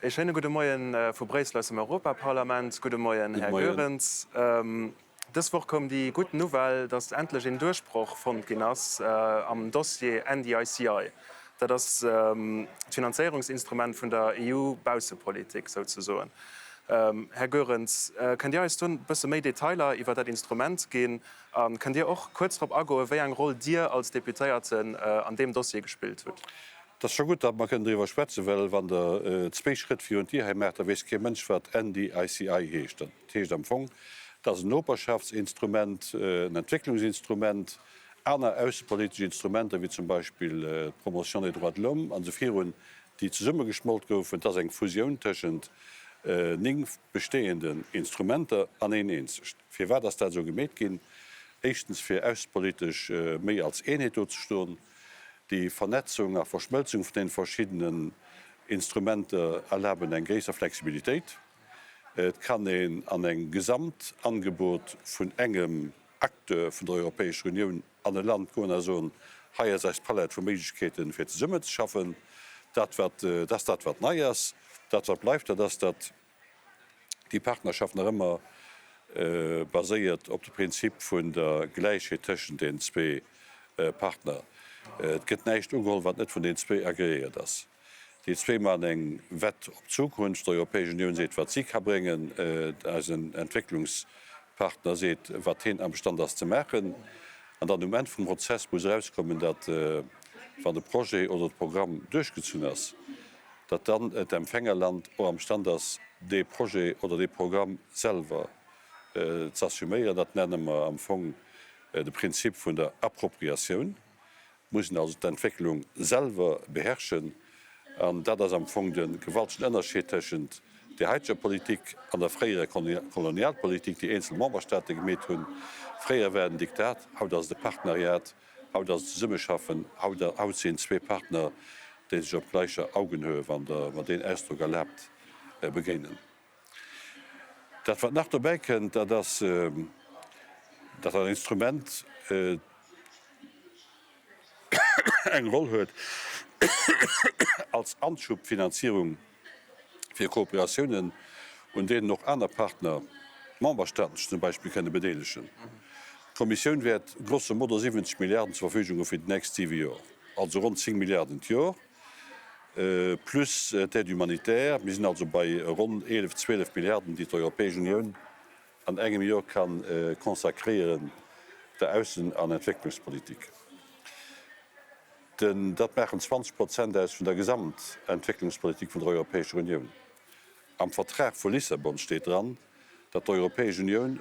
Ee schéine gudde Moien vu Bréissel aus dem Europaparlament. Gudde Moien, Här Goerens. Dës Woch koum déi gutt Nouvelle, datt endlech een Duerchbroch fonnt ginn ass am Dossier NDICI. Dat ass d'Finanzéierungsinstrument vun der EU-Baussepolitik souzesoen. Här Goerens, kënnt Dir eis do e bësse méi Detailer iwwer dat Instrument ginn? A kënnt Dir och kuerz drop agoen, wéi eng Roll Dir als Deputéierten an deem Dossier gespillt hutt? Et ass scho gutt, datt mer kënnen driwwer schwätzen, well wann Der zwéi Schrëtt virun d'Dier hei maacht, da weess kee Mënsch, wat NDICI heescht. Dat heescht am Fong, et ass en Noperschaftsinstrument, en Entwécklungsinstrument, aner aussepolitesch Instrumenter, wéi zum Beispill d'Promotion des droits de l'homme an esou virun, déi zesummegeschmolt goufen. Et ass eng Fusioun tëschent 9 bestehenden Instrumenter an een eenzegt. Firwat ass dat esou gemeet ginn? Éischtens, fir aussepolitesch méi als Eenheet dozestoen. Déi Vernetzung a Verschmëlzung vun deene verschiddenen Instrumenter erlaben eng gréisser Flexibilitéit. Et kann een an engem Gesamtangebot vun engem Acteur vun der Europäescher Unioun an e Land goen a soen, hei ass eis Palett vu Méiglechkeeten, fir zesummenzeschaffen. Dat, wat, dat ass dat, wat nei ass. Dat, wat bleift, dat ass, datt déi Partnerschaft nach ëmmer baséiert op de Prinzip vun der Gläichheet tëschent den zwee Partner. Et gëtt näischt ugeholl, wat net vun den zwee agreéiert ass. Déi zwee maachen eng Wett op d'Zukunft. D'Europäesch Unioun seet, wat si ka bréngen. Eisen Entwécklungspartner seet, wat hien amstand ass ze maachen. An dann um Enn vum Prozess muss erauskommen, datt, wann de Projet oder de Programm duerchgezunn ass, datt dann d'Empfängerland och am Stand ass, dee Projet oder dee Programm selwer z'assuméieren. Dat nenne mer am Fong de Prinzip vun der Appropriatioun. Mussen also d'Entwécklung selwer beherrschen. An dat ass am Fong de gewaltegen Ënnerscheed tëschent där haiteger Politik an der fréierer Kolonialpolitik, déi eenzel Memberstaate gemeet hunn. Fréier war et en Diktat, haut ass et e Partneriat. Haut ass et Zesummeschaffen, haut haut sinn zwee Partner, déi sech op gleicher Augenhöhe, wann Der mer deen Ausdrock erlaabt, begéinen. Dat, wat nach dobäi kënnt, dat ass, datt dat Instrument eng Roll huet als Anschubfinanzierung fir Kooperatiounen, un deenen och aner Partner, Memberstaaten sech zum Beispill, kënne bedeelegen. D'Kommissioun wäert grosso modo 70 Milliarden zur Verfügung hu fir déi nächst siwe Joer, also ronn 10 Milliarden d'Joer, plus d'Aide humanitaire. Mir sinn also bei ronn 11, 12 Milliarden, déi d'Europäesch Unioun an engem Joer ka consacréieren der Aussen an Entwécklungspolitik. Dat maachen 20 Prozent aus vun der Gesamtentwécklungspolitik vun der Europäescher Unioun. Am Vertrag vu Lissabon steet dran, datt d'Europäesch Unioun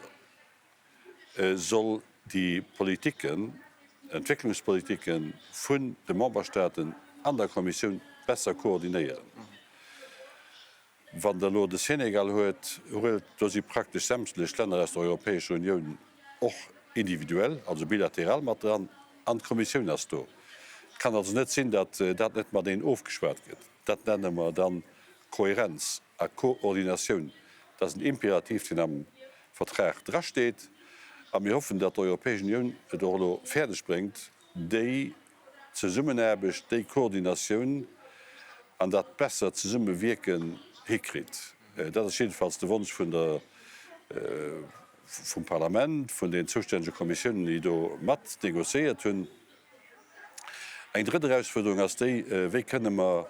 soll déi Politiken, Entwécklungspolitiken vun de Memberstaaten an der Kommissioun besser koordinéieren. Wann Der elo de Senegal huet, huelt, do si praktesch sämtlech Länner aus der Europäescher Unioun och individuell, also bilateral mat dran, an d'Kommissioun ass do. Et kann also net sinn, datt dat net mateneen ofgeschwat gëtt. Dat nenne mer dann Kohärenz a Koordinatioun. Dat ass en Imperativ, deen am Vertrag drasteet. A mir hoffen, datt d'Europäesch Unioun et och elo fäerdeg bréngt, déi Zesummenaarbecht, déi Koordinatioun an dat bessert Zesummewierken hikritt. Dat ass jiddefalls de Wonsch vun der, vum Parlament, vun den zoustännege Kommissiounen, déi do mat négociéiert hunn. Eng drëtt Erausfuerderung ass déi, Wéi kënne mer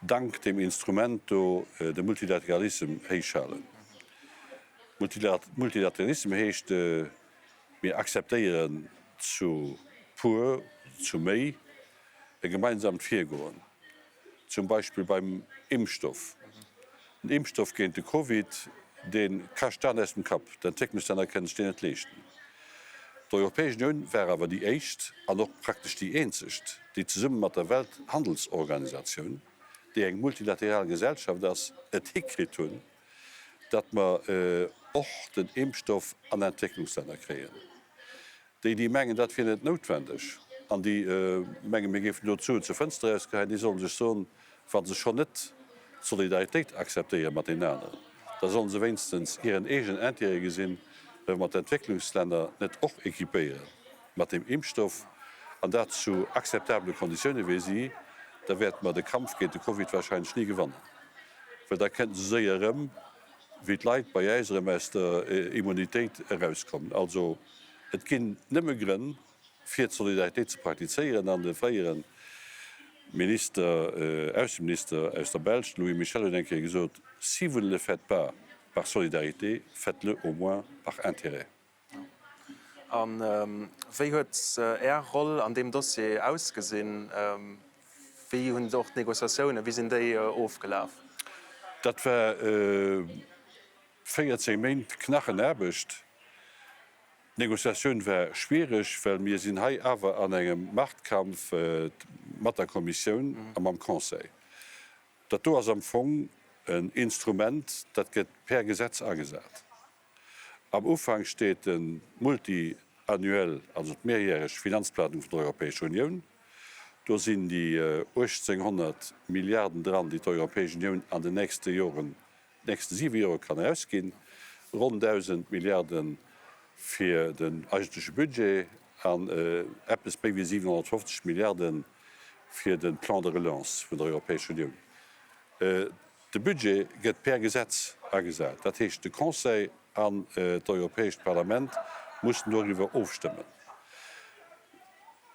dank deem Instrument do de Multilateralissem héichhalen? Multilateralissem heescht, Mir akzeptéieren zu puer, zu méi e gemeinsamt Virgoen, zum Beispill beim Impfstoff. Den Impfstoff géint de Covid, dee kascht d'An aus dem Kapp. D'Entwécklungslänner kënnen sech deen net leeschten. D'Europäesch Unioun war awer déi éischt an och praktesch déi eenzeg, déi zesumme mat der Welthandelsorganisatioun, déi eng multilateral Gesellschaft ass, et hikritt hunn, datt mer och den Impfstoff an Entwécklungslänner kréien. Déi, déi mengen, dat wier net noutwendeg, an déi mengen, mir géifen do d'Suen zur Fënster erausgeheien, déi solle sech soen, wa se schonn net d'Solidaritéit akzeptéiere mat deenen aneren, da solle se wéinstens hiren eegenen Intérêt gesinn, well wa mer d'Entwécklungslänner net och équipéiere mat deem Impfstoff, an dat zu akzeptabele Konditioune wéi si, da wäerte mer de Kampf géint de Covid wahrscheinlech ni gewannen. Well da kënnt se séier erëm, wéi d'Leit bei äis erëm aus der Immunitéit erauskommen. Also et ginn nëmme Grënn, fir d'Solidaritéit ze praktizéieren. An de fréiere Minister, Ausseminister aus der Belsch, de Louis Michel, huet eng Kéier gesot, Si vous ne le faites pas par solidarité, faites-le au moins par intérêt. A wéi huet Är Roll an deem Dossier ausgesinn? Wéi hunn och d'Negociatiounen, wéi sinn déi ofgelaf? Dat war 14 Méint Knachenaarbecht. D'Negociatioun war schwiereg, well mir sinn hei awer an engem Machtkampf mat der Kommissioun a mam Conseil. Dat do ass am Fong en Instrument, dat gëtt per Gesetz agesat. Am Ufank steet de multiannuel, also d'mehrjäreg Finanzplanung vun der Europäescher Unioun. Do sinn déi 1.800 Milliarden dran, déi d'Europäesch Unioun an den nächste Joren, nächste siwe Jore kann erausginn. Ronn 1.000 Milliarde fir den eigentleche Budget an eppes méi wéi 750 Milliarde fir de Plan de relance vun der Europäescher Unioun. De Budget gëtt per Gesetz agesat, dat heescht de Conseil an d'Europäescht Parlament mussen doriwwer ofstëmmen.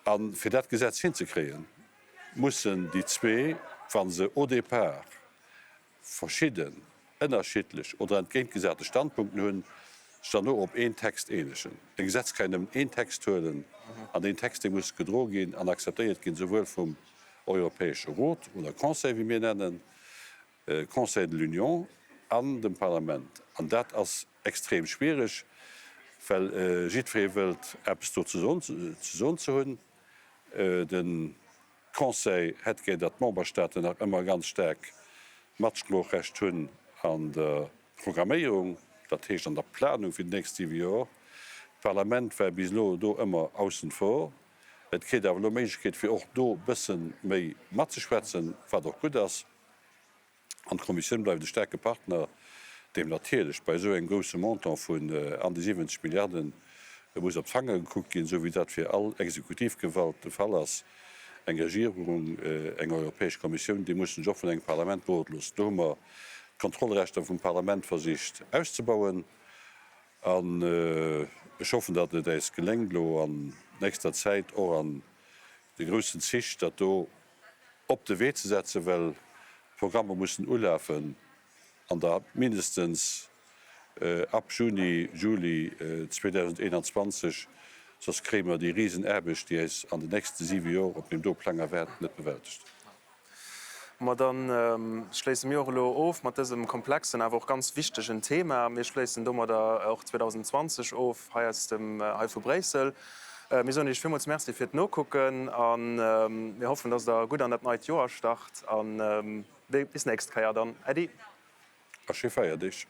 A fir dat Gesetz hinzekréien, mussen déi zwee, wa se au départ verschidden, ënnerschiddlech oder entgéintgesate Standpunkten hunn, sech dann och op een Text eenegen. E Gesetz ka jo nëmmen een Text huelen an deen Text, dee muss gedroe ginn an akzeptéiert ginn, souwuel vum Europäesche Rot oder Conseil, wéi mir nennen, Conseil de l'Union, an dem Parlament. An dat ass extrem schwiereg, well jiddweree wëllt eppes do ze soen ze hunn. De Conseil hätt gär, datt d'Memberstaaten nach ëmmer ganz staark Matsproochrecht hunn an der Programméierung, dat heescht an der Planung fir déi nächst siwe Joer. D'Parlament war bis elo do ëmmer aussen vor. Et kritt awer elo Méiglechkeet, fir och do bësse méi matzeschwätzen, wat och gutt ass. An d'Kommissioun bleift e staarke Partner, deem natierlech bei esou engem grousse Montant vun an déi 70 Milliarden muss op d'Fanger gekuckt ginn, esou wéi dat fir all Exekutivgewalt de Fall ass. Eng Regierung, eng Europäesch Kommissioun, déi mussen sech och vun engem Parlament berode loossen. Do hu mer d'Kontrollrechter vum Parlament versicht auszebauen. An ech hoffen, datt et äis geléngt, elo an nächster Zäit och an de groussen Zich dat do op de Wee ze setzen, well d'Programmer mussen ulafen an da mindestens ab Juni, Juli 2021, soss kréie mer déi Risenaarbecht, déi äis an den nächste siwe Jor op deem do Plang erwaart, net bewältegt. Ma dann schléisse mir och elo of mat dësem komplexen, awer och ganz wichtegen Thema. Mir schléissen domadder och 2020 of hei aus dem, hei vu Bréissel. Mir soen Iech villmools Merci fir d'Nokucken a mir hoffen, dass Der gutt an dat neit Joer start. A bis nächst Kéier dann. Äddi. A schéi Feierdeeg.